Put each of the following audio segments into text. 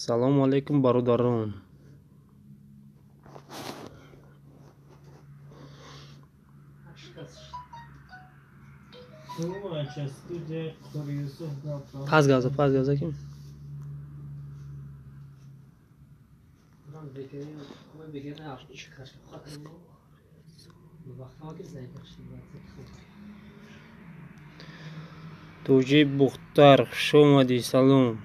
Салому алайкум, бародарон. Пас гавза, пас гавза ким? Тоҷи Бухтар, хуш омадӣ, салом.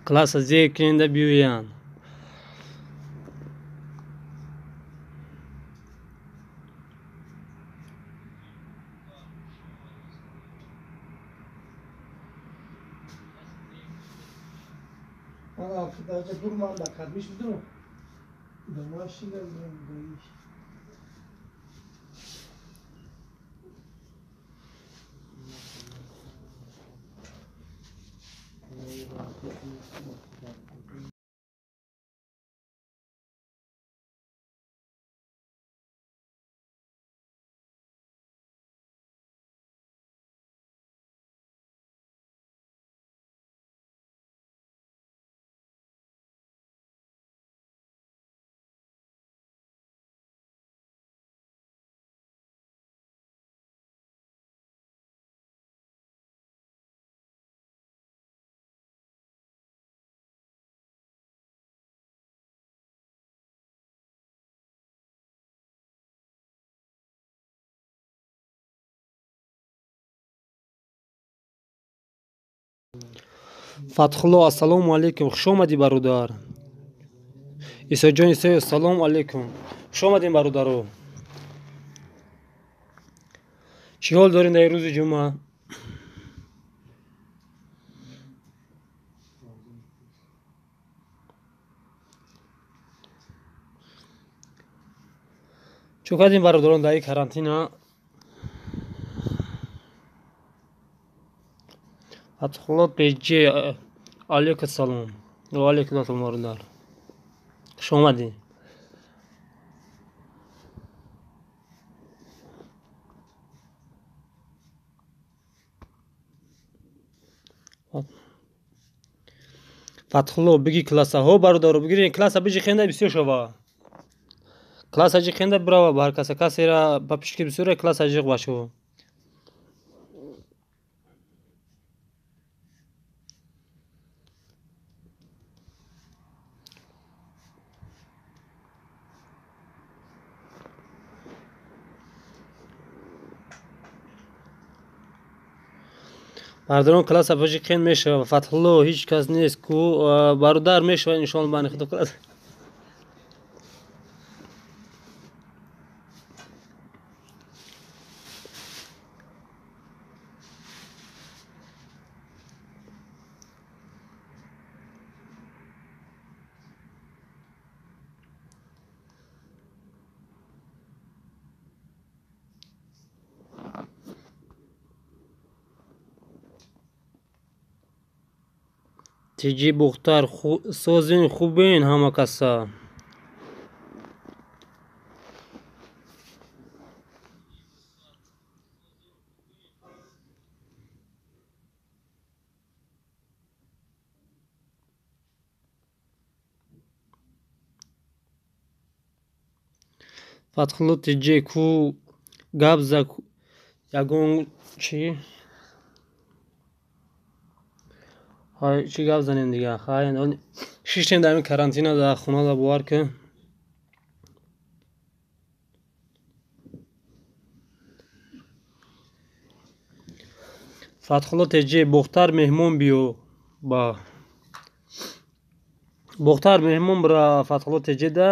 Класса зер куненда биёянд. Фатҳулло, ассалому алайкум, хуш омадӣ, бародар. Исоҷон Исоев, ассалому алайкум, хуш омадем, бародаро. Чӣ ҳол дорем дар рӯзи ҷумъа? Чӯ кардем, бародарон, дар ин карантина? Фатҳулло ПЖ, алайкум салом. Ва алайкум ассалом, бародар. Хуш омадӣ. Фатҳулло, биги класса. Ҳо, бародаро, бигирен класса, биҷи хенда бисёр шава. Класса ҷи хенда бирава ба ҳар каса. Касера ба пишки бисёре класса ҷиқ башо. Бародарон, класса баҷи қен мешава. Фатҳулло, ҳеҷ кас нест ку, бародар, мешава иншоалло, бани худо класс. Тиҷи Бухтар, созин, хубен ҳама каса. Фатҳулло Тиҷи, ку гап за ягон чӣ? Чӣ гап занем дига? Хай, шиштем дар ин карантина, дар хона, да бовар кун. Фатҳулло Теҷи, Бохтар меҳмон биё, ба Бохтар меҳмон бира Фатҳулло Теҷи да.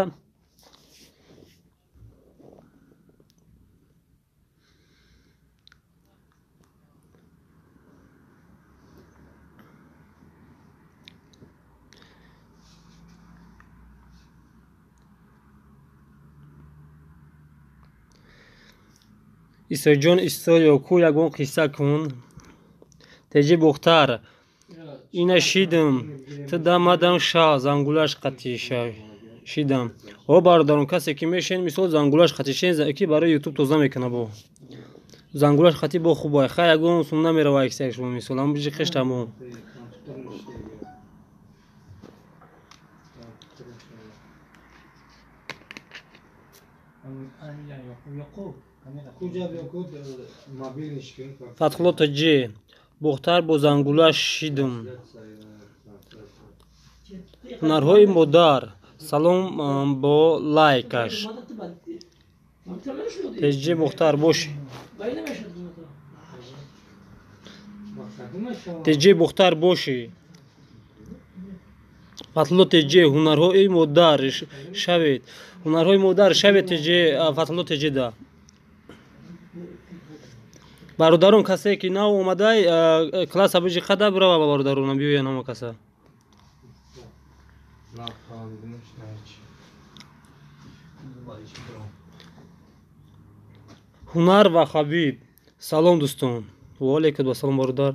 Исоҷон Исоев, ку ягон қисса кун. Теҷи Бухтар, ина шидам, ту дамадам ша, зангулаш қатӣ шидам. О, бародарон, касе ки мешен, мисол зангулаш қатӣ шен, ки барои ютуб тоза мекуна бо. Зангулаш қатӣ бо хубай. Хай, ягон сум намерава аксияк шумо, мисол, ам биҷи қиш тамом. Фатҳулло Тоҷи. Бохтар бо зангула шидум. Ҳунарҳои модар. Салом бо лайкаш. Теҷи Бохтар боши. Теҷи Бохтар боши. Фатҳулло Теҷи ҳунарҳои модар шавед. Ҳунарҳои модар шавед Теҷи Фатҳулло Теҷида. Бародарон касе ки нав омадай класса биҷи қада бирава ба бародаронам биёян ҳама каса. Ҳунар ва Хабиб. Салом дӯстон. Ва алайкум ассалом бародар.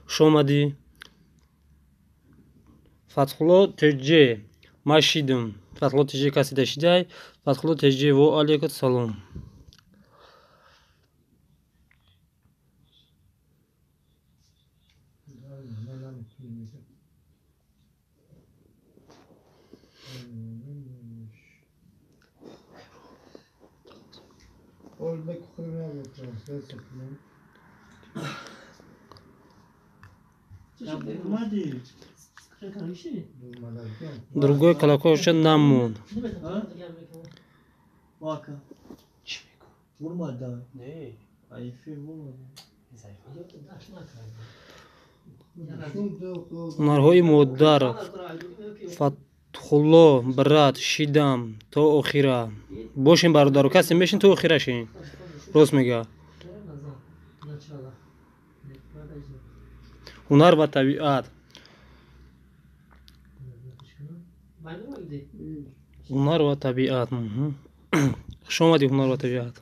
Хуш омадӣ. Фатҳулло Теҷи. Ма шидум. Фатҳулло Теҷи касе да шидай. Фатҳулло Теҷи ва алайкум салом. Другой колокольчик намон. Ҳунарҳои модар. Фатҳулло брат шидам то охира. Бошем бародаро, касе мешин то охира шин. Рост мега. Ҳунар ва табиат. Ҳунар ва табиат. Хуш омадӣ ҳунар ва табиат.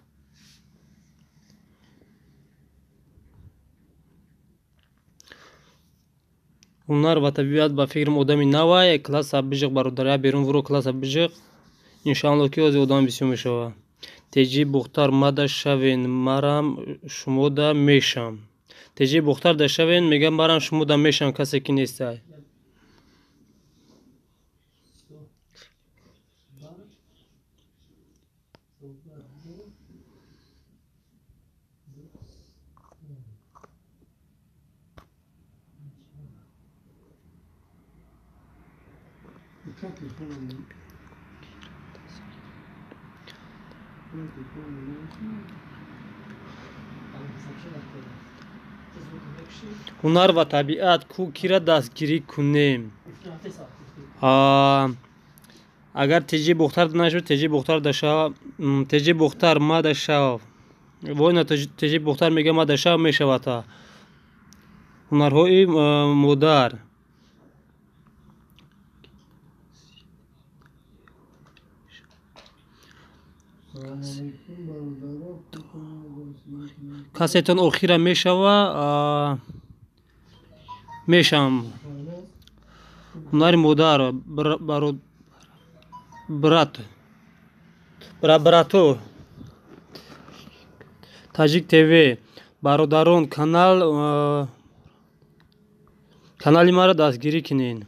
Ҳунар ва табиат ба фикрам одами навай. Класса биҷиқ бародаря берун вуро класса биҷиқ. Иншаалло ки ози одам бисёр мешава. Теҷи Бохтар мада шавен марам шумода мешам. Теҷи Бохтар да шавен мегам марам шумода мешам касе ки нестай. Ҳунар ва табиат ку кира дастгирӣ кунем. Агар Теҷи Бохтар нашуд, Теҷи Бохтар дашава, Теҷи Бохтар ма дашав. Война Теҷи Бохтар мега ма дашав мешавата. Ҳунарҳои модар. Касетон охира мешава, мешам. Ҳунари модар брат брато Таҷик ТВ бародарон канали маро дастгирӣ кунед.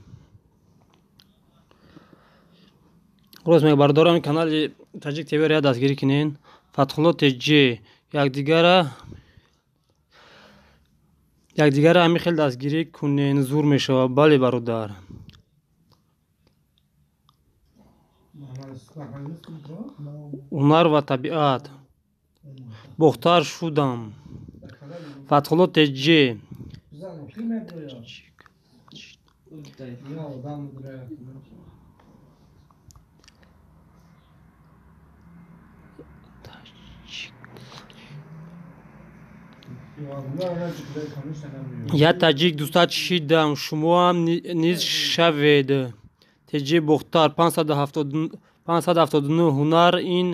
Рост мега бародарон канали Таҷик ТВ ро дастгирӣ кунед. Фатҳулло Теҷи якдигара ҳамин хел дастгирӣ кунед зур мешавад. Бале бародар. Ҳунар ва табиат. Бохтар шудам. Фатҳулло Теҷи. Я таҷик дӯстат шидам, шумоам низ шавед. Теҷи Бохтар 579 ҳунар ин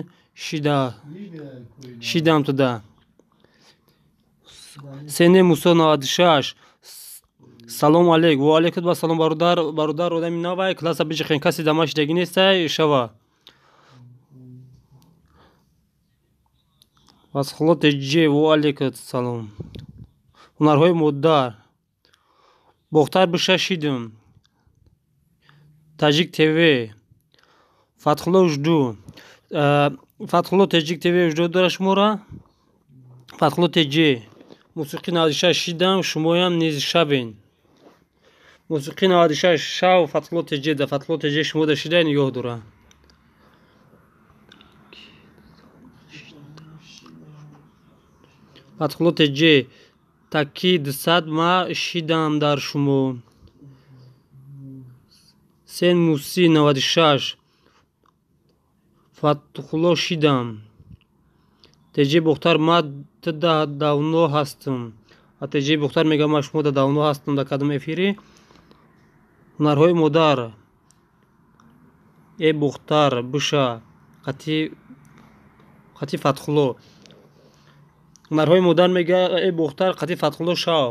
шидам туда. Сене Мусо 96. Салом алейк. Ва алейкум ассалом бародар. Бародар одами навай класса биҷихен касе дама шидагӣ нестай шава. Фатҳулло Теҷи ва алейкум ассалом. Ҳунарҳои модар. Бохтар биша шидум. Таҷик ТВ. Фатҳулло жду. Фатҳулло Теҷик ТВ ждёт дора шуморо. Фатҳулло ТЖ. Мусиқӣ 96 шидам, шумоям низ шавен. Мусиқӣ 96 шав Фатҳулло ТЖ да Фатҳулло ТЖ шумо да шидай нигоҳ дора. Фатҳулло ТЖ таки 200 ма шидам дар шумо. Сен Муси 96 Фатҳулло шидам. ТЖ Бухтар ма тда давно ҳастам. А ТЖ Бухтар мега ма шумо да давно ҳастам да кадом эфири. Ҳунарҳои модар. Э Бухтар биша қати Фатҳулло. Ҳунарҳои модар мега э Бухтар қати Фатҳулло шав.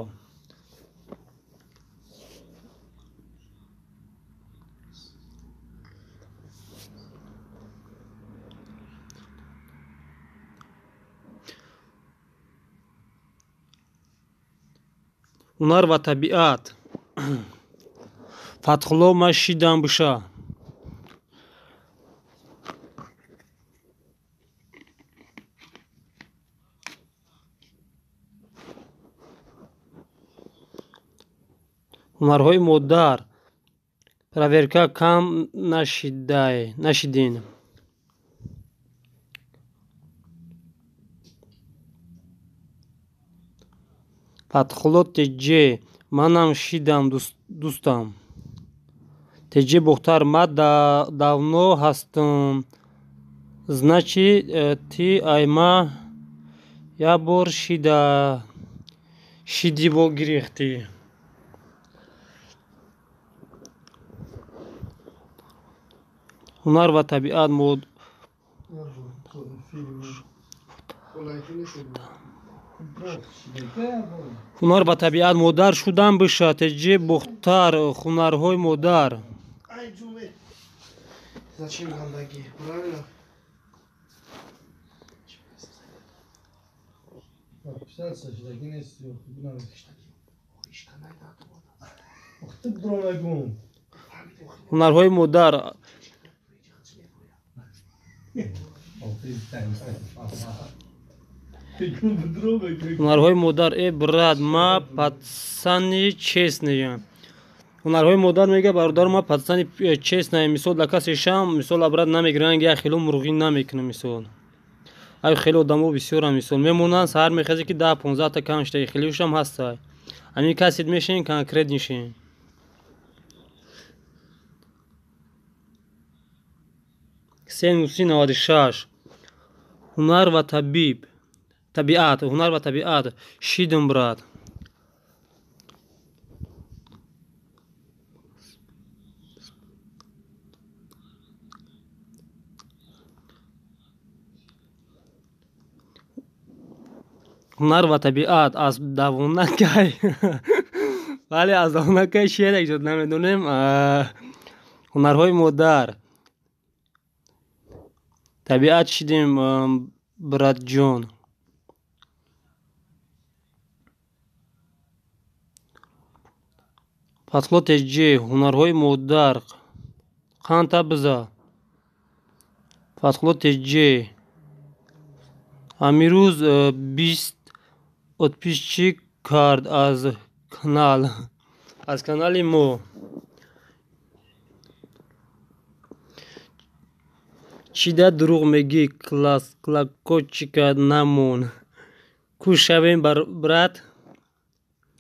Ҳунар ва табиат. Фатҳулло ма шидам биша. Ҳунарҳои модар. Проверка кам нашидин. Фатҳулло ТЖ манам шидам дӯстам. ТЖ Бухтар ма давно ҳастам. Значит ти ай ма як бор шиди бо гирифтӣ. Ҳунар ва табиат ҳунар ва табиат модар шудам биша. ТЖ Бухтар ҳунарҳои модар. Ҳунарҳои модар. Ҳунарҳои модар. Э брат, ма пацани честная. Ҳунарҳои модар мега бародар ма пацани честная. Мисол да касе шам, мисол брат намегиранд, як хело мурғӣ намекунам мисол. Ай хеле одамо бисёрам мисол мемонанд, саҳар мехезӣ ки 10-15 та кам шуда, хелеушам ҳастай. Ҳамин касид мешин, конкрет нишин. Сен Муси 96 Ҳунар ва табиб. Табиат, ҳунар ва табиат. Шидам брат. Ҳунар ва табиат аз давонакай. Бале, аз давонакай шеър эҷод намедонем. Ҳунарҳои модар. Табиат шидем братҷон. Фатҳулло ТЖ ҳунарҳои модар. Қанта биза. Фатҳулло ТЖ ҳамирӯз 20 подписчик кард аз канал. Аз канали мо. Чӣ да дурӯғ мегӣ? Клакочика намон. Ку шавем брат?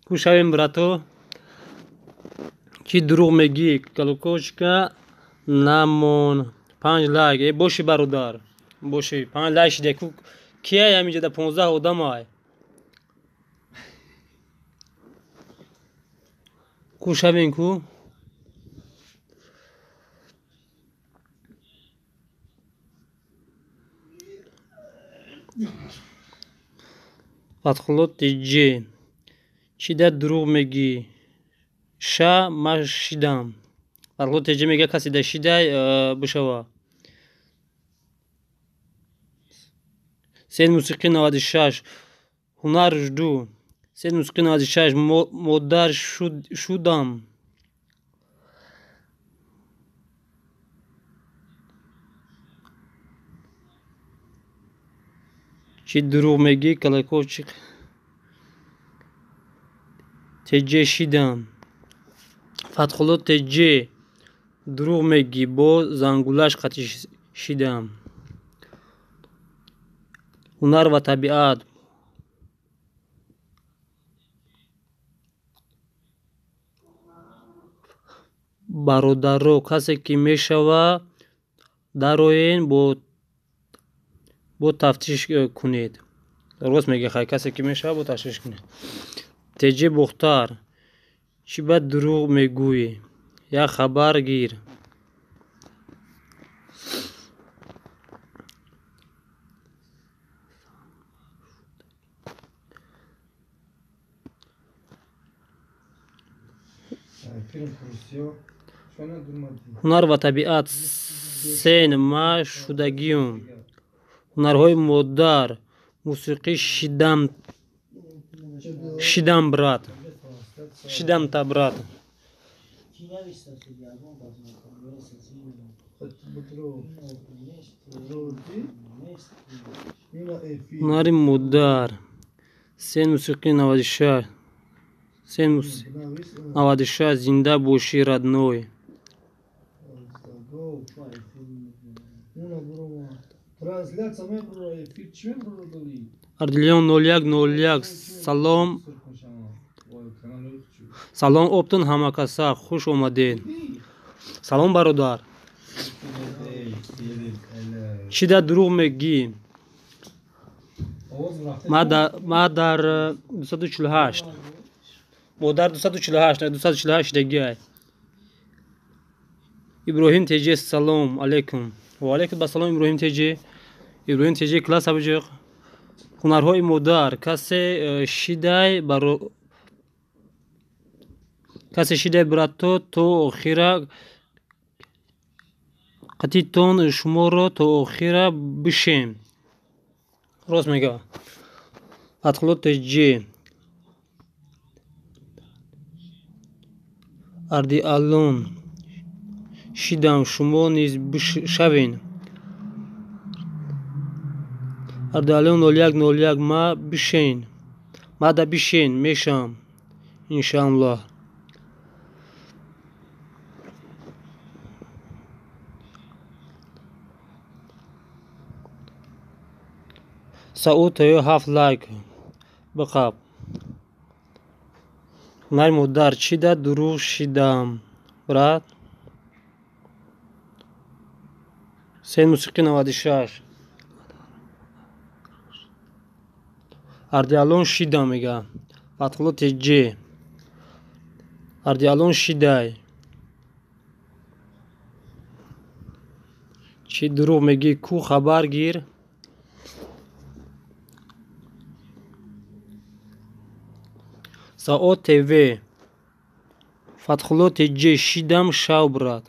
Ку шавем брато? Чӣ дурӯғ мегӣ? Колокольчика намон. 5 лайк. Э боши бародар. Боши 5 лайк шида. Ку кияй ҳаминҷа да 15 одамай. Ку шавем ку? Фатҳулло ТЖ чӣ да дурӯғ мегӣ? Ша ма шидам. Фатҳулло ТЖ мега касе да шидай бишава. Сен Мусиқӣ 96 Ҳунар жду. Сен Мусиқӣ 96 модар шудам. Чӣ дурӯғ мегӣ, колокольчик. Теҷе шидам. Фатҳулло Теҷе дурӯғ мегӣ, бо зангулаш қатӣ шидам. Ҳунар ва табиат. Бародаро, касе ки мешава дароен, бо тафтиш кунед. Рост мегӣ, хай, касе ки мешава бо тафтиш кунед. Теҷе Бохтар, чӣ ба дурӯғ мегӯӣ? Як хабар гир. Ҳунар ва табиат. Сен ма шудагиюм. Ҳунарҳои модар. Мусиқӣ шидам, шидам брат. Шидам та брат. Ҳунари модар. Сен мусиқӣ 96. Сен 96. Зинда бошӣ, родной. Ардилион 0101. Салом. Салом оптон ҳамакаса, хуш омадед. Салом, бародар. Чӣ да дурӯғ мегӣ? Ма дар 248. Модар 248, 248 дагиай. Иброҳим Теҷе, салом алейкум. Ва алейкум ассалом, Иброҳим Теҷе. Иброҳим Теҷе класс абҷиқ. Ҳунарҳои модар. Касе шидай баро касе шидай брато то охира қатитон шуморо то охира бишем. Рост мега. Фатҳулло Теҷе. Ардиалон шидам, шумо низ шавен. Ардиалон 0101. Ма бишен. Ма да бишен мешам. Иншааллоҳ. Сауд Тё 7 лайк биқаб. Ҳунари модар. Чӣ да дурӯғ шидам, брат? Сен мусиқӣ 96. Ардиалон шидам мега. Фатҳулло Теҷе. Ардиалон шидай. Чӣ дурӯғ мегӣ, ку хабар гир. Саод ТВ. Фатҳулло Теҷе шидам шав, брат.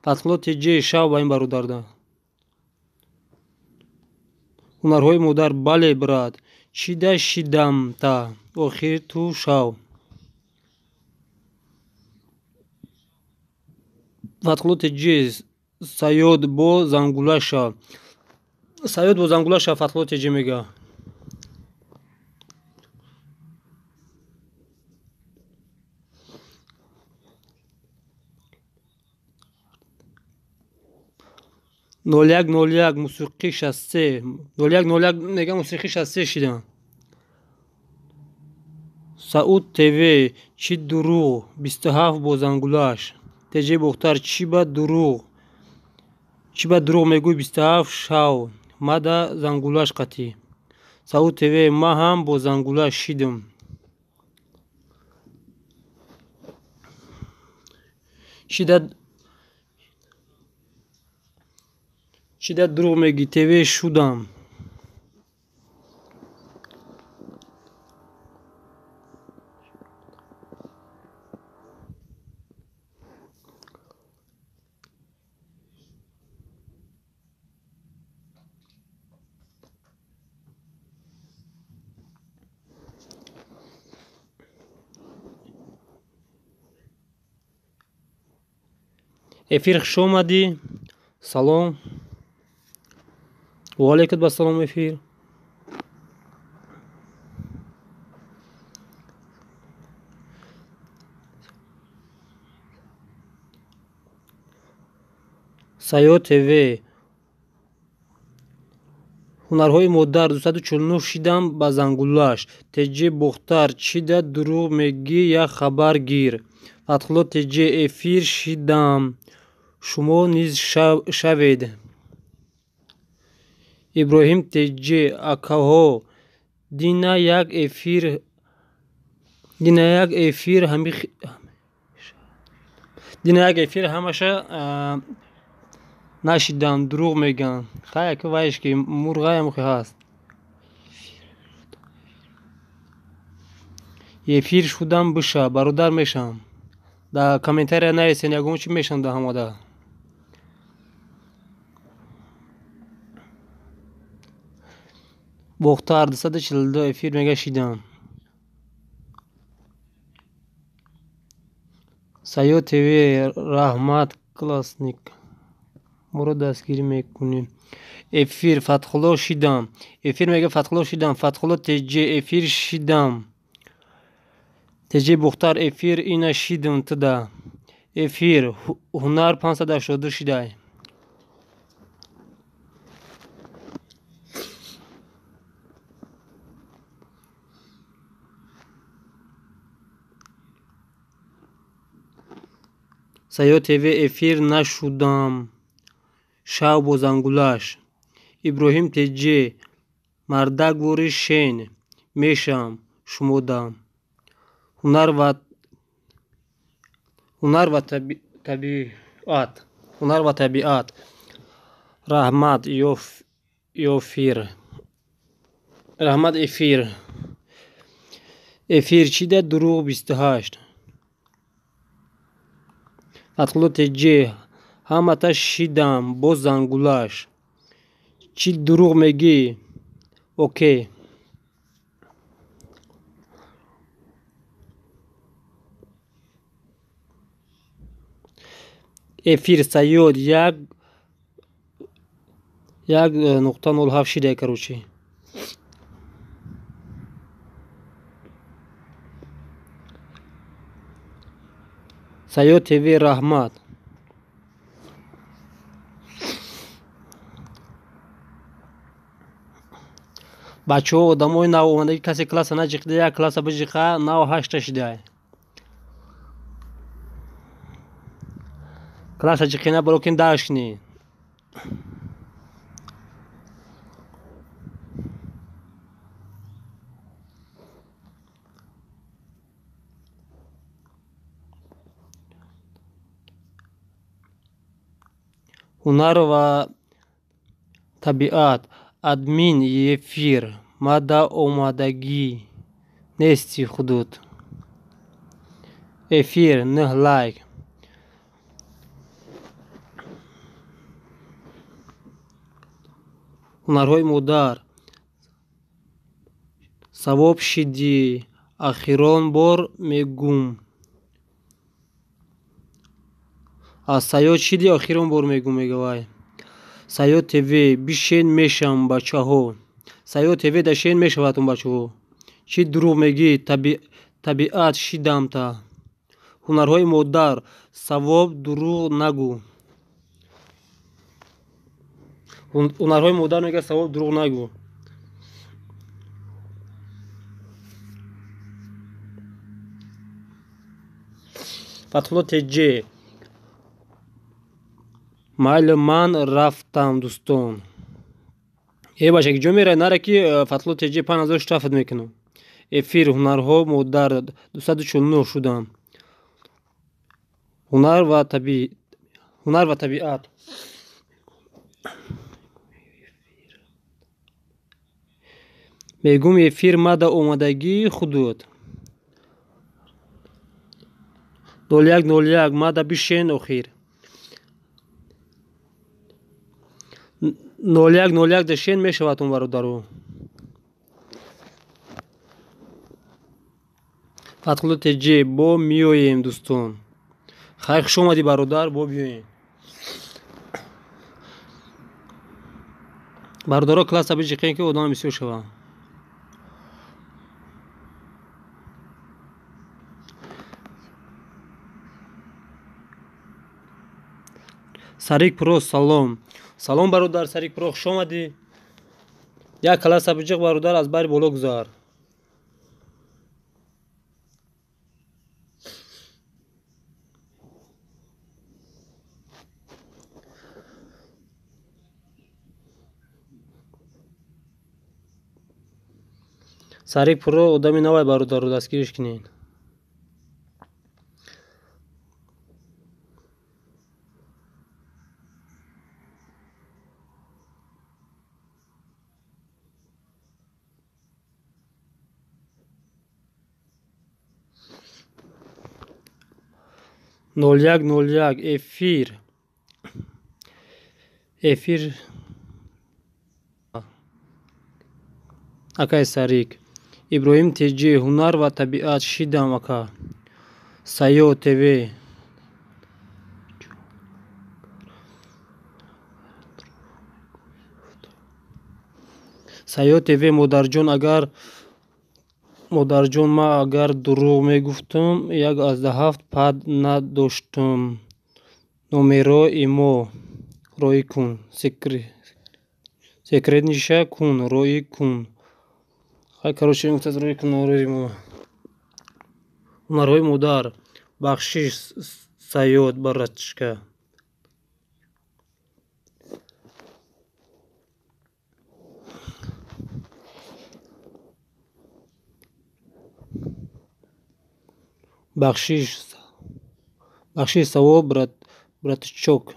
Фатҳулло Теҷе шав ба ин бародарда. Ҳунарҳои модар. Бале, брат. Чӣ да шидам та охир ту шав. Фатҳулло Теҷе Саёд бо зангула шав. Саёд бо зангула шав, Фатҳулло Теҷе мега. 0101 мусиқӣ 63. 0101 мега мусиқӣ 63 шидам. Сауд ТВ чӣ дурӯғ 27 бо зангулаш. Теҷе Бохтар чӣ ба дурӯғ? Чӣ ба дурӯғ мегӯй 27 шав. Ма да зангулаш қатӣ. Сауд ТВ ма ҳам бо зангулаш шидам. Чӣ да дурӯғ мегӣ? ТВ шудам. Эфир хуш омадӣ. Салом. Ва алейкум ассалом, эфир. Саёд ТВ. Ҳунарҳои модар 249 шидам ба зангулаш. ТЖ Бохтар чида дурӯғ мегӣ як хабар гир. Фатҳулло ТЖ эфир шидам. Шумо низ шавед. Иброҳим ТЖ акаҳо дина як эфир ҳамаша нашидам дурӯғ мегӯянд. Хай ака вайш ки мурғаям хе ҳаст. Эфир шудам биша бародар мешам. Дар комментария нависен ягон чи мешам да ҳамада. Бохтар 242 эфир мега шидам. Саёд ТВ раҳмат классник. Моро дастгирӣ мекунӣ. Эфир Фатҳулло шидам. Эфир мега Фатҳулло шидам. Фатҳулло ТЖ эфир шидам. ТЖ Бохтар эфир ина шидам туда. Эфир ҳунар 582 шидай. Саёд ТВ эфир нашудам. Шав бо зангулаш. Иброҳим ТЖ мардак вори шен мешам шумодам. Ҳунар ва табиат. Ҳунар ва табиат. Раҳмат ёфир. Раҳмат эфир. Эфир чида дурӯғ 28. Фатҳулло ТЖ ҳамата шидам бо зангулаш. Чӣ дурӯғ мегӣ? Окей. Эфир Саёд 1.07 шидай короче. Саёд ТВ раҳмат. Бачаҳо одамои нав омадаги касе класса наҷиқида як класса биҷиқа нав ҳашта шидай. Класса ҷиқина барокин дашкни. Ҳунар ва табиат. Админ эфир мада омадагӣ нести худут. Эфир 9 лайк. Ҳунарҳои модар. Савоб шидӣ ахирон бор мегум. Аз Саёд шидӣ охирон бор мегум мегавай. Саёд ТВ бишен мешам бачаҳо. Саёд ТВ да шен мешавадум бачаҳо. Чӣ дурӯғ мегӣ табиат шидамта. Ҳунарҳои модар савоб дурӯғ нагӯ. Ҳунарҳои модар мегӯяд савоб дурӯғ нагӯ. Фатҳулло ТЖ майли ман рафтам дӯстон. Э бача ки ҷо меравед нара ки Фатҳулло ТЖ 5000 штрафат мекунам. Эфир ҳунарҳо модар 249 шудам. Ҳунар ва табиат. Мегум эфир мада омадагии худут. 0101 мада бишен охир. 0101 да шен мешавад он бародару. Фатҳулло ТЖ бо миёем дӯстон. Хайр хуш омадӣ бародар, бо биёем. Бародаро класса биҷиқем ки одам бисёр шаванд. Сарик Про салом. Салом бародар Сарик Про, хуш омадӣ. Як класса биҷиқ бародар, аз бари боло гузар. Сарик Про одами навай бародарро дастгириш кунед. Нол як нол як эфир. Эфир акай Сарик. Иброҳим ТЖ ҳунар ва табиат шидам ака. Сайё ТВ. Сайё ТВ модарҷон, агар модарҷон ма агар дурӯғ мегуфтум, 1.7 пад надоштум. Номеро имо роӣ кун. Секретниша кун, роӣ кун. Хай, короче, гуфтааст роӣ кун рои мо. Ҳунарҳои модар. Бахшиш Сайёд братишка. Бахшиш бахшиш савоб брат братчок.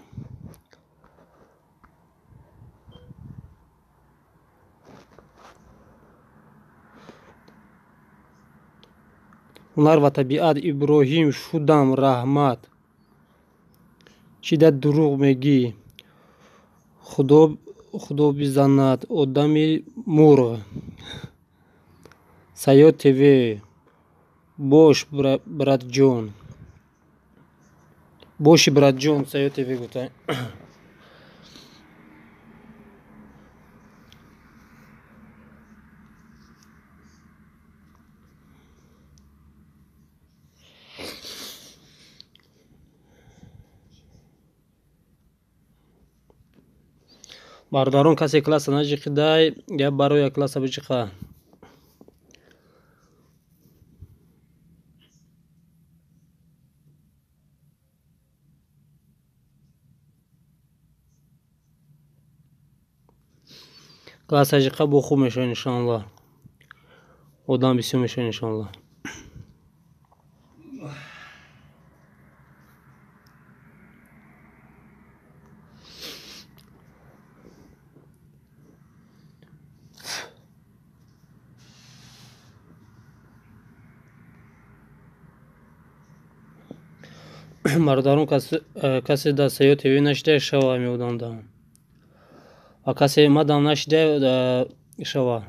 Ҳунар ва табиат Иброҳим шудам раҳмат. Чӣ да дурӯғ мегӣ? Худо бизанад одами мурғ. Сайё ТВ бош братҷон. Боши братҷон Сайё ТВ гуфта. Бародарон, касе класса наҷиқидай, я барои як класса биҷиқа. Класса ҷиқа бо хуб мешавад иншоаллоҳ. Одам бисёр мешавад иншоаллоҳ. Бародарон, касе дар Сайё ТВ нашида шава меодамда. Ва касе мадам нашида шава.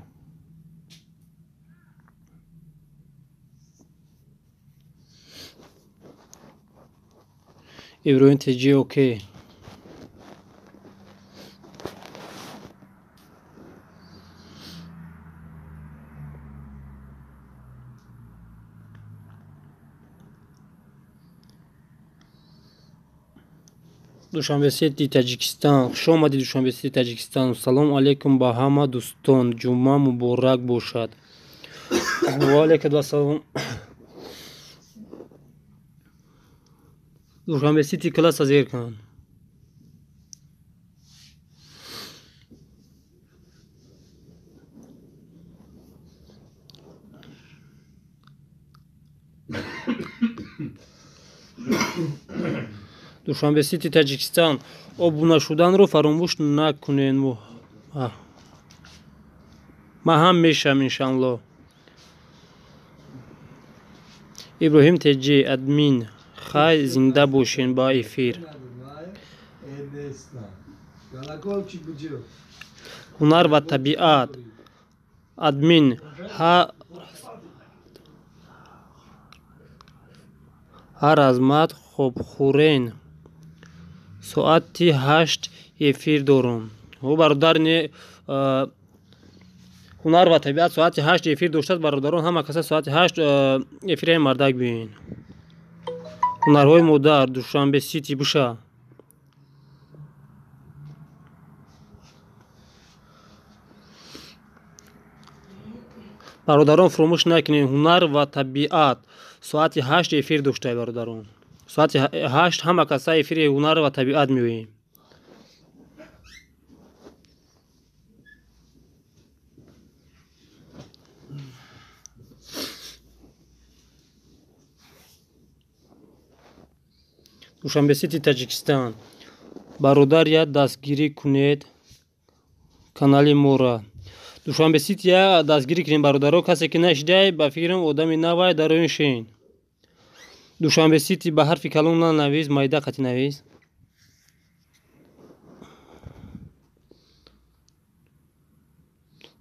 Иброҳим ТЖ окей. Душанбе Сити Таҷикистон. Хуш омадед Душанбе Сити Таҷикистон. Салом алейкум ба ҳама дӯстон. Ҷумъа муборак бошад. Ва алейкум ассалом. Душанбе Сити класса зер кун. Душанбе Сити Таҷикистон. Обуна шуданро фаромӯш накунед. Ман ҳам мешавам иншааллоҳ. Иброҳим ТЖ админ. Хай зинда бошен ба эфир. Ҳунар ва табиат. Админ. Ҳар азмат хобхӯрен. Соати 8 эфир дорум. Ӯ бародар не ҳунар ва табиат соати 8 эфир доштааст бародарон, ҳама каса соати 8 эфираи мардак биёен. Ҳунарҳои модар Душанбе Сити буша. Бародарон, фуромӯш накунед, ҳунар ва табиат соати 8 эфир доштай, бародарон. Соати 8 ҳама каса эфири ҳунар ва табиат меоем. Душанбе Сити Таҷикистон. Бародар, я дастгирӣ кунед канали моро. Душанбе Сити я дастгирӣ кунед, бародаро. Касе ки нашидай, ба фикрам одами навай дароин шин. Душанбе Сити ба ҳарфи калон нанавис, майда қати навис.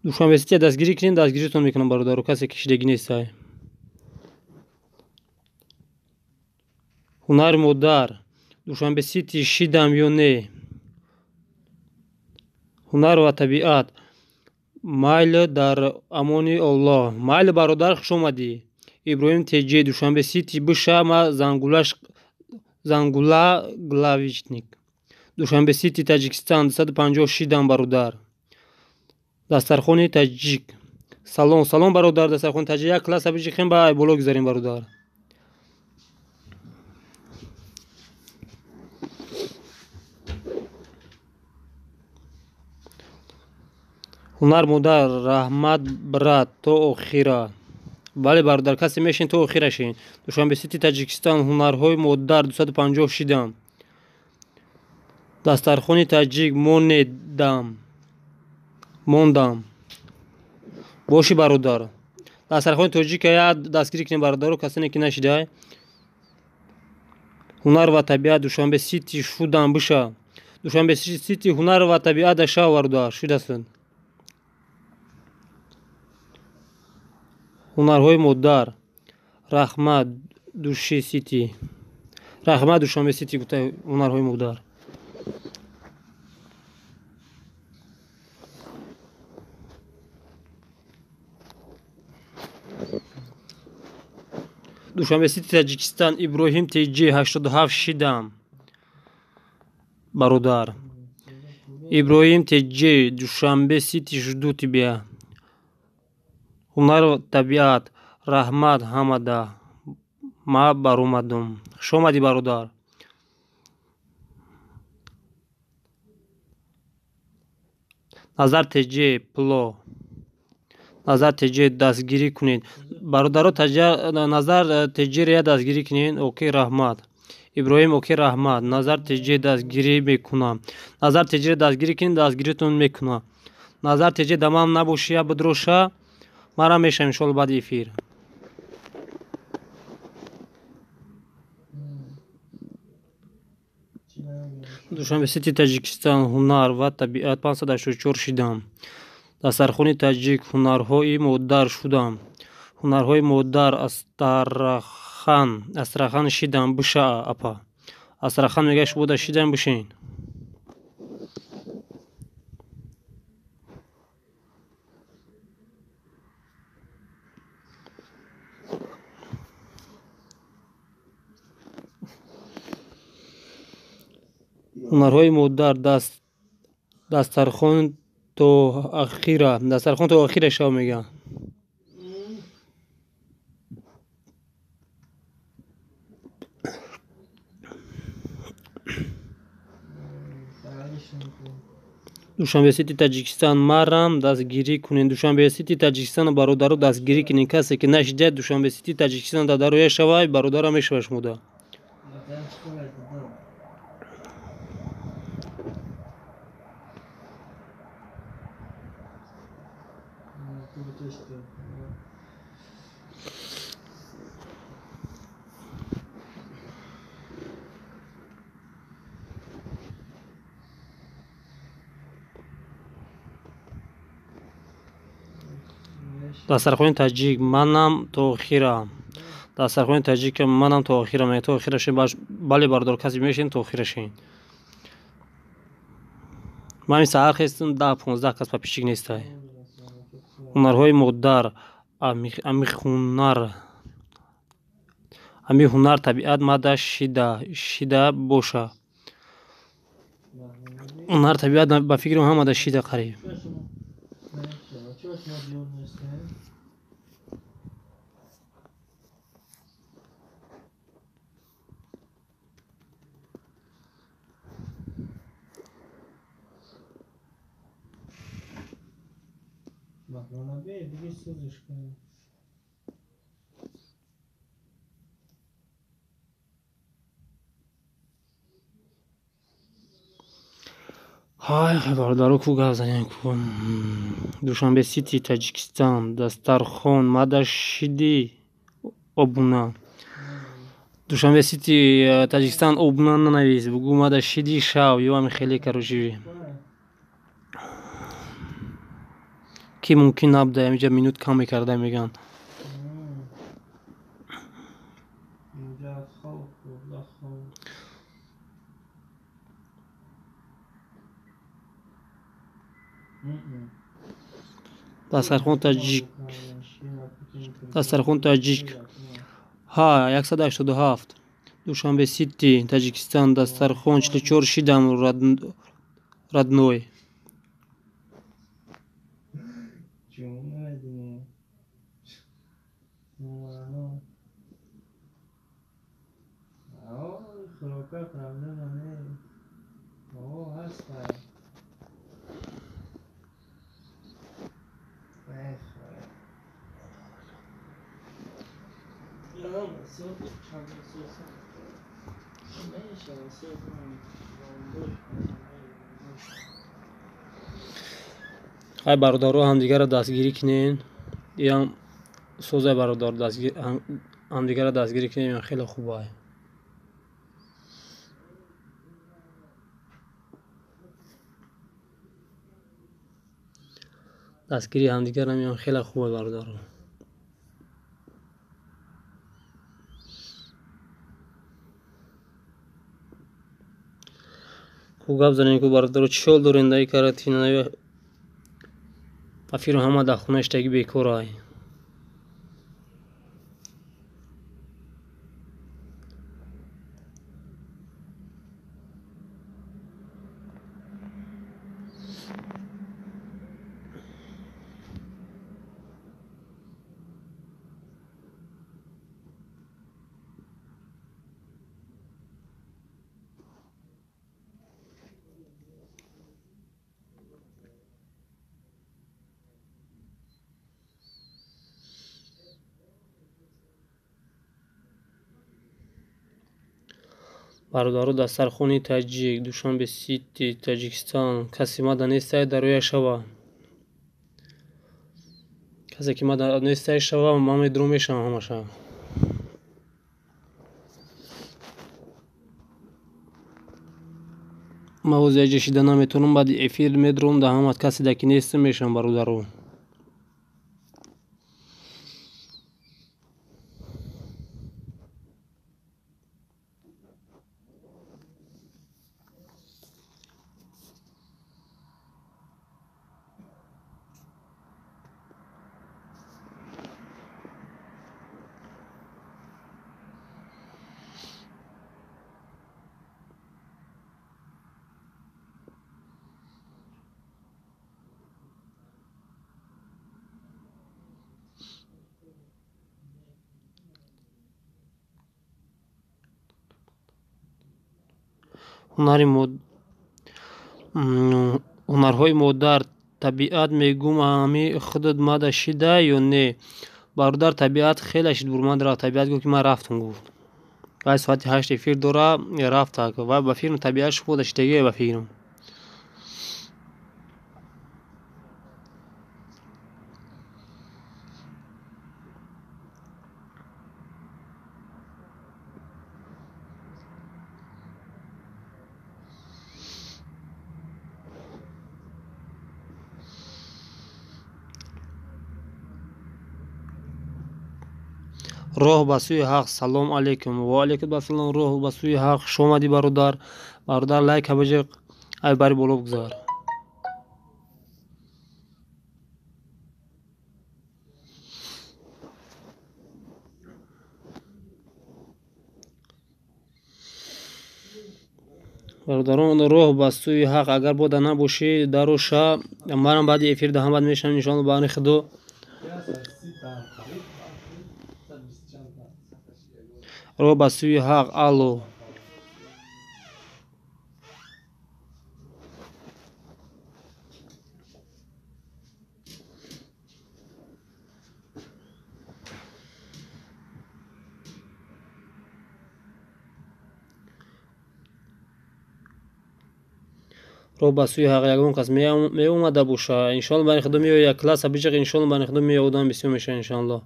Душанбе Сити я дастгирӣ кунед, дастгиритон мекунам, бародаро, касе ки шидагӣ нестай. Ҳунари модар. Душанбе Сити шидам ё не? Ҳунар ва табиат. Майли, дар амони Аллоҳ. Майли, бародар, хуш омадӣ. Иброҳим Теҷи, Душанбе Сити биша, ма зангула главичник. Душанбе Сити Таҷикистон 250 шидам, бародар. Дастархони таҷик. Салом, салом, бародар, дастархони таҷик. Як класса биҷихем, ба боло гузарем, бародар. Ҳунар модар, раҳмат, брат, то охира. Бале, бародар, касе мешин, то охира шин. Душанбе Сити Таҷикистон, ҳунарҳои модар 250 шидам. Дастархони таҷик монедам. Мондам. Боши, бародар. Дастархони тоҷика я дастгирӣ кунем, бародаро, касоне ки нашидай. Ҳунар ва табиат, Душанбе Сити шудам биша. Душанбе Сити ҳунар ва табиат шав, бародар, шудастанд. Ҳунарҳои модар. Раҳмат, Души Сити. Раҳмат, Душанбе Сити, гуфта ҳунарҳои модар. Душанбе Сити Таҷикистон, Иброҳим Теҷи 87 шидам. Бародар. Иброҳим Теҷи, Душанбе Сити жду тебя. Ҳунар табиат, раҳмат ҳамада. Ма баромадум. Хуш омадӣ, бародар. Назар Теҷи пло. Назар Теҷи дастгирӣ кунед. Бародаро, Назар Теҷиро я дастгирӣ кунед. Окей, раҳмат. Иброҳим, окей, раҳмат. Назар Теҷи дастгирӣ мекунам. Назар Теҷиро дастгирӣ кунед, дастгиритон мекунам. Назар Теҷи дамам набоши, я бидроша. Мара мешавем иншоалло баъди эфир. Душанбе Сити Таҷикистон, ҳунар ва табиат 584 шидам. Дастархони таҷик, ҳунарҳои модар шудам. Ҳунарҳои модар, Астрахан, Астрахан шидам биша, апа. Астрахан мегӯяд, шумо да шидам бишин. Ҳунарҳои модар, дастархон то ахира, дастархон то охира шав мегӯянд. Душанбе Сити Таҷикистон, марам дастгирӣ кунед. Душанбе Сити Таҷикистон, бародаро, дастгирӣ кунед. Касе ки нашидад, Душанбе Сити Таҷикистон да дароя шавай, бародарам мешава шумода. Дастархони таҷик, манам то охира. Дастархони таҷик, манам то охира. То охира шин. Бале, бародар, касе мешин, то охира шин. Ман ин саҳар хестам, 10-15 кас подписчик нестай. Ҳунарҳои модар, ами ҳунар, ами ҳунар табиат мада шида боша. Ҳунар табиат ба фикрам ҳамада шида қариб. Ҳай, бародаро, ку гап занем ку. Душанбе Сити, Таҷикистон, дастархон, мада шиди обуна. Душанбе Сити, Таҷикистон, обуна нанавис, бугӯ мада шиди шав, ё ҳами хеле короче. Ки мумкин набуда, ҳамиҷа минут кам мекарда мегӯянд. Дастархон таҷик. Дастархон таҷик. Ҳа, 187. Душанбе Сити, Таҷикистон, дастархон 44 шидам родной. Ҳай бародаро, ҳамдигарро дастгирӣ кунен. Иам созай бародар, ҳамдигарро дастгирӣ кунем, ин хеле хуб ай. Дастгирии ҳамдигарам ин хеле хуб ай, бародаро. Ку гап занем ку бародаро, чӣ ҳол дорем дар ин карантина? Ба фирм ҳама дар хона иштаги бекор ай. Бародаро, дастархони таҷик, Душанбе Сити, Таҷикистон, касе мада нестай дароя шава. Касе ки мада нестай шава, ман медурам мешавам ҳамаша. Ман ҳозир яҷа шида наметавонам, баъди эфир медурам да ҳама касе да ки нестам мешавам, бародаро. Ҳунарҳои модар, табиат мегӯм, ҳами худат мада шида ё не? Бародар, табиат хеле шид бурманд рафт. Табиат гуфт ки ман рафтам, гуфт. Вай соати 8 эфир дора, рафта. Вай ба фирм табиат шуда шидагие ба фирм. Роҳ ба сӯи ҳақ. Салом алейкум. Ва алейкум ассалом. Роҳ ба сӯи ҳақ. Хуш омадӣ, бародар. Бародар, лайк ҳабаҷиқ, ай бари боло бигзар. Бародарон, роҳ ба сӯи ҳақ, агар бода набошӣ, дароша, манам баъди эфир даҳам баъд мешавам, иншоалло, ба ани худо. Роҳ ба сӯи ҳақ. Алло. Роҳ ба сӯи ҳақ ягон кас меомада боша. Иншоалло бани худо меояд, класса биҷиқ, иншоалло бани худо меояд, одам бисёр мешавад иншоалло.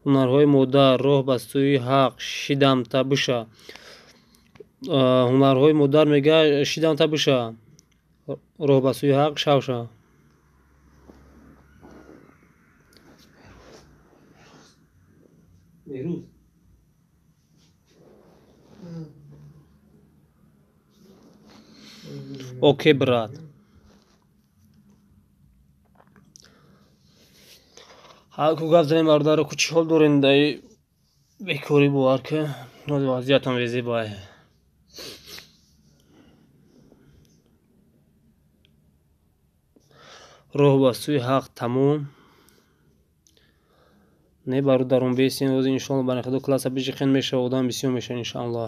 Ҳунарҳои модар, роҳ ба сӯи ҳақ, шидамта биша. Ҳунарҳои модар мега шидамта биша. Роҳ ба сӯи ҳақ шавша. Окей, брат. Ҳа ку гап занем бародаро, ку чӣ ҳол дорем даи бекорӣ бовар ки вазъиятам везебай. Роҳ ба сӯи ҳақ тамом. Не бародарон, бесен ҳозир иншоалло бани худо класса биҷиқен мешава, одам бисёр мешава иншоалло.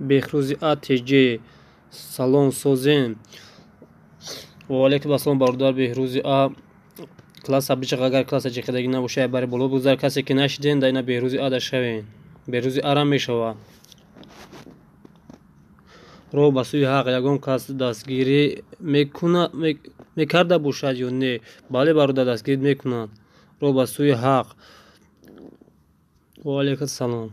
Беҳрӯзи АТЖ салом созем. Ва алайкум ассалом бародар Беҳрӯзи А. Класса биҷиқ, агар класса ҷиқидагӣ набошад, бари боло бигзар. Касе ки нашиден, дар ина Беҳрӯзи А да шавен. Беҳрӯзи А рам мешава. Роҳ ба сӯи ҳақ ягон кас дастгирӣ мекарда бошад ё не? Бале бародар, дастгирӣ мекунанд. Роҳ ба сӯи ҳақ. Ва алайкум ассалом.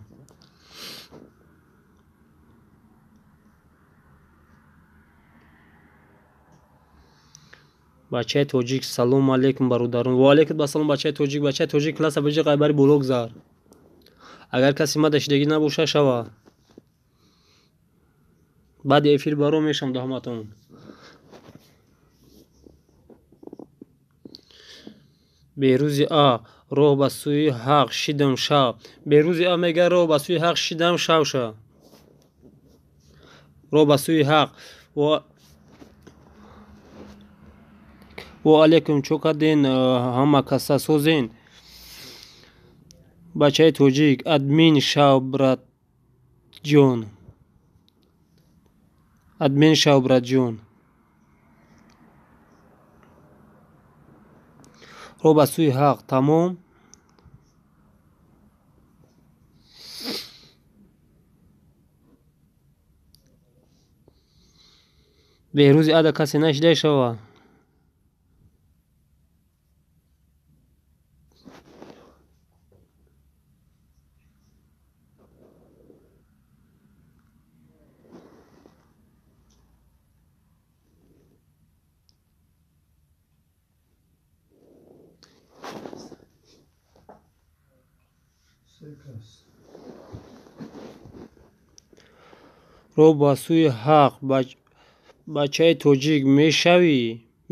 Бачаи тоҷик, салому алайкум бародарон. Ва алайкум ассалом бачаи тоҷик. Бачаи тоҷик класса биҷиқ, ай бари боло гузар. Агар касе ма дашидагӣ набошад, шава. Баъди эфир баро мешавам до ҳаматон. Беҳрӯзи А, роҳ ба сӯи ҳақ шидам шав. Беҳрӯзи А мега роҳ ба сӯи ҳақ шидам шавша. Роҳ ба сӯи ҳақ. Ва алайкум, чо карден ҳама каса созен? Бачаи тоҷик, админ шав братҷон. Админ шав братҷон. Роҳ ба сӯи ҳақ тамом. Беҳрӯзи ада касе нашида шава. Роҳ ба сӯи ҳақ, бачаи тоҷик мешавӣ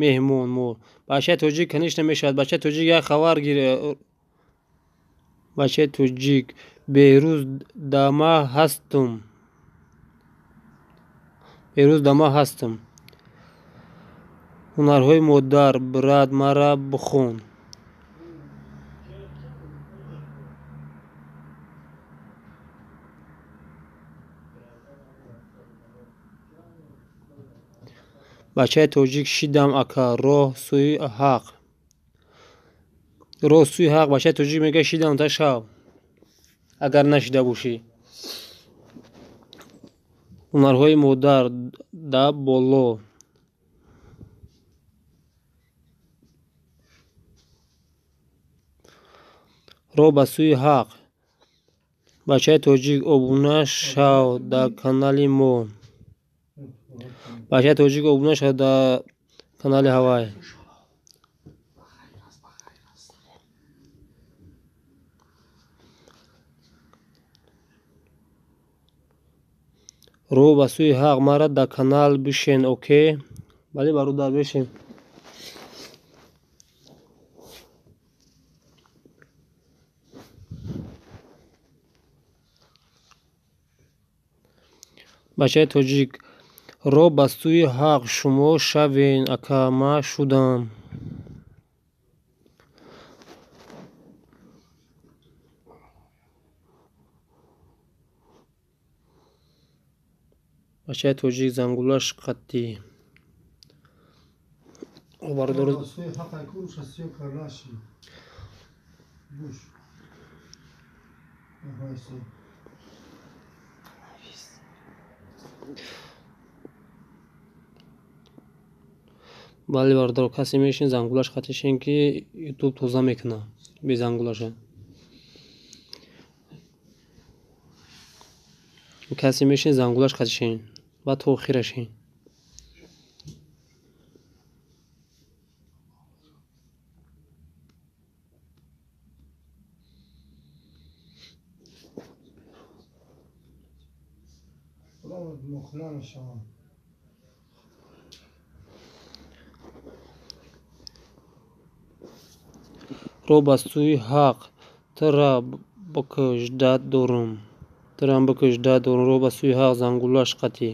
меҳмон мо. Бачаи тоҷик конечно мешавад. Бачаи тоҷик як хабар гир. Бачаи тоҷик, Беҳрӯз дама ҳастум. Беҳрӯз дама ҳастум. Ҳунарҳои модар, брат, мара бихон. Бачаи тоҷик шидам ака, роҳ сӯи ҳақ. Роҳ сӯи ҳақ. Бачаи тоҷик мега шидам та шав, агар нашида бошӣ. Ҳунарҳои модар да боло. Роҳ ба сӯи ҳақ. Бачаи тоҷик обуна шав дар канали мо. Бачаи тоҷик обуна шав дар канали ҳавай. Роҳ ба сӯи ҳақ, мара дар канал бишен, окей? Бале бародар, бишен. Бачаи тоҷик, роҳ ба сӯи ҳақ, шумо шавен, ака, ман шудам. Бачаи тоҷик зангулаш қатӣ. Бародаро бале бародаро, касе мешин зангулаш қатишен ки ютуб тоза мекуна бе зангулаша. Касе мешин зангулаш қатишен ва то охирашен. Ро ба сӯи ҳақ тра бикужда дорум. Трам бикужда дорум. Ро ба сӯи ҳақ зангулаш қатӣ.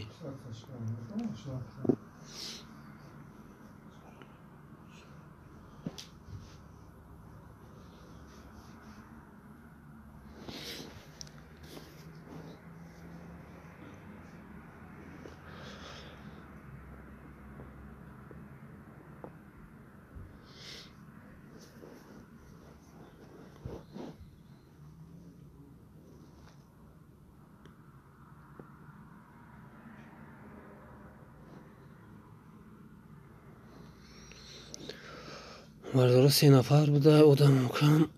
Бародаро 3 нафар буда, одам кам.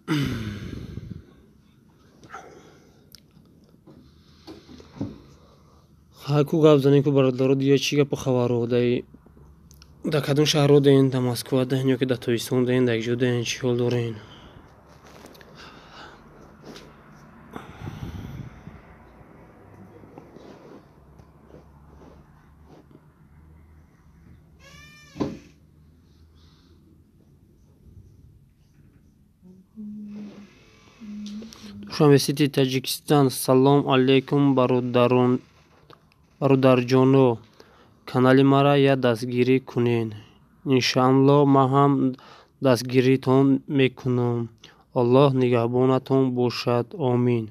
Хайку гап занем ку бародаро, дига чӣ гапу хабаро даи да кадом шаҳрҳо даен, да Москва даен ё ки да Тоҷикистон даен, да якҷо даен, чӣ ҳол дорен? Душанбе Сити Таҷикистон. Салом алейкум бародарҷоно, канали мара я дастгирӣ кунед. Иншаалло ман ҳам дастгиритон мекунам. Аллоҳ нигаҳбонатон бошад. Омин.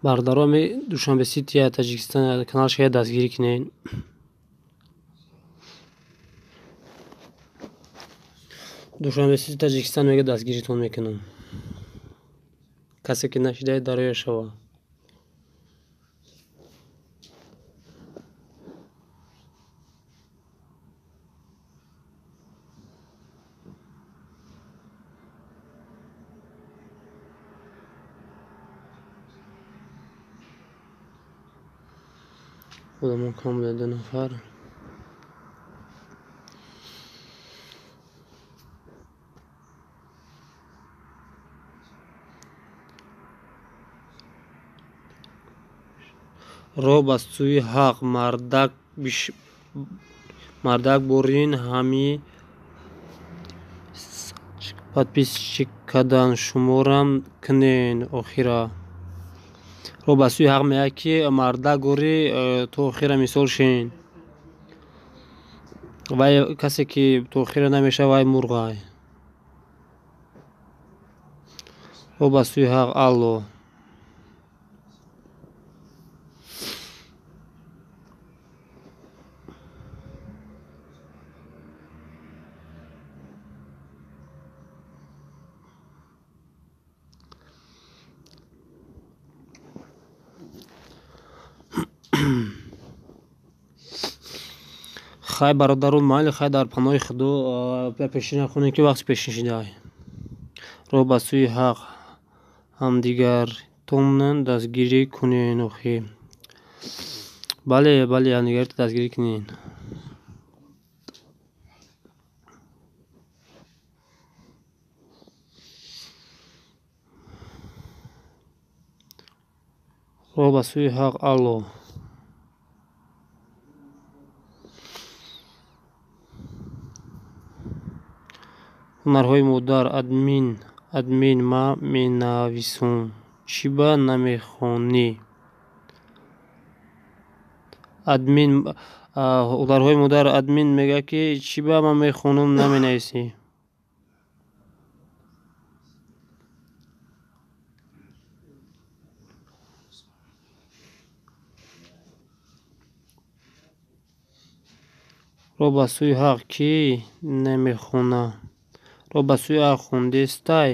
Бародароми Душанбе Сити Таҷикистон каналша я дастгирӣ кунед. Душанбе Сити Таҷикистон мега дастгиритон мекунам. Касе ки нашидаед дароя шава. Одамон кам буда, 2 нафар. Ро ба сӯи ҳақ мардак борин ҳами подписчик кадан шуморам кунен охира. Ро ба сӯи ҳақ меяд ки мардак гори то охира мисол шен. Вай касе ки то охира намешавад вай мурғай. Ро ба сӯи ҳақ алло. Хай бародарон, майли хай дар паноҳи Худо пешина хонем ки вақти пешин шидай. Ро ба сӯи ҳақ ҳамдигартонан дастгирӣ кунен охи. Бале, бале, ҳамдигарто дастгирӣ кунен. Ро ба сӯи ҳақ алло. Ҳунарҳои модар. Админ, админ, ман менависум. Чӣ ба намехонӣ? Админ, ҳунарҳои модар. Админ мегӯяд ки чӣ ба ман мехонам наменависӣ? Ро ба сӯи ҳақ кӣ намехона? Ро ба сӯи ҳақ хондестай?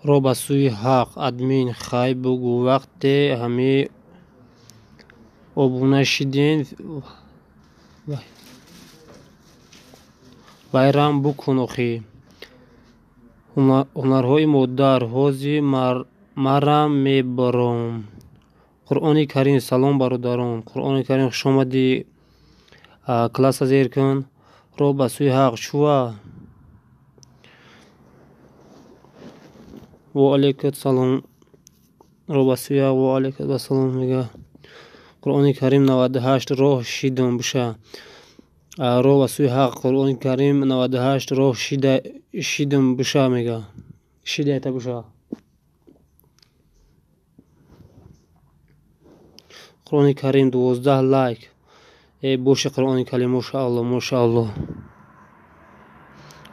Ро ба сӯи ҳақ админ хай бугӯ вақте ҳами обуна шиден вайрам букун охӣ. Ҳунарҳои модар ҳози марам мебаром. Қуръони Карим. Салом бародарон. Қуръони Карим хушомадӣ. Класса зер кун. Ро ба сӯи ҳақ чува? Ва алайкум салом. Ро ба сӯи ҳақ ва алайкум ассалом мега. Қуръони Карим 98 роҳ шидам буша. Ро ба сӯи ҳақ Қуръони Карим 98 роҳ шидам буша мега. Шидаята буша. Қуръони Карим 12 лайк. Э боши Қуръони Карим мошаалло, мошаалло.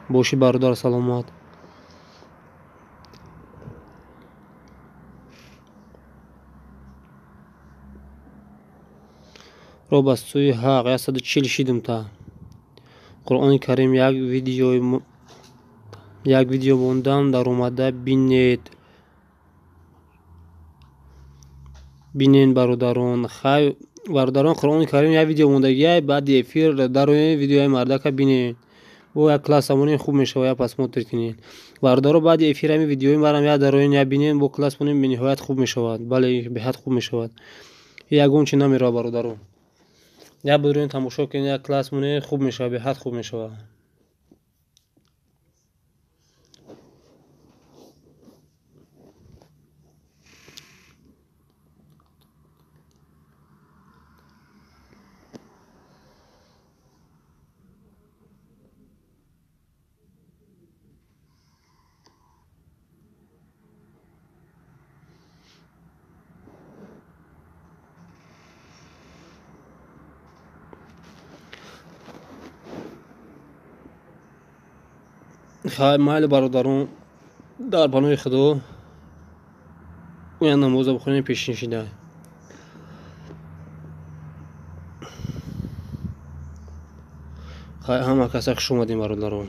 Боши бародар саломат. Ро ба сӯи ҳақ 140 шидам та. Қуръони Карим як видео мондам даромада бинед. Бинен бародарон. Хай бародарон Қуръони Карим як видео мондагиай баъди эфир дароен видеои мардака бинед. Бо як класс монем хуб мешава як просмотр кунед. Бародаро баъди эфир ҳами видеои марам як дароен як бинен бо класс монем бениҳоят хуб мешавад. Бале беҳад хуб мешавад. Ягон чи намерава бародарон. Як бидурен тамошо кунед, як класс монед хуб мешавад, беҳад хуб мешавад. Хай майли бародарон дар паноҳи Худо оя намоза бихонем пешин шида. Хай ҳама каса хуш омадем бародарон.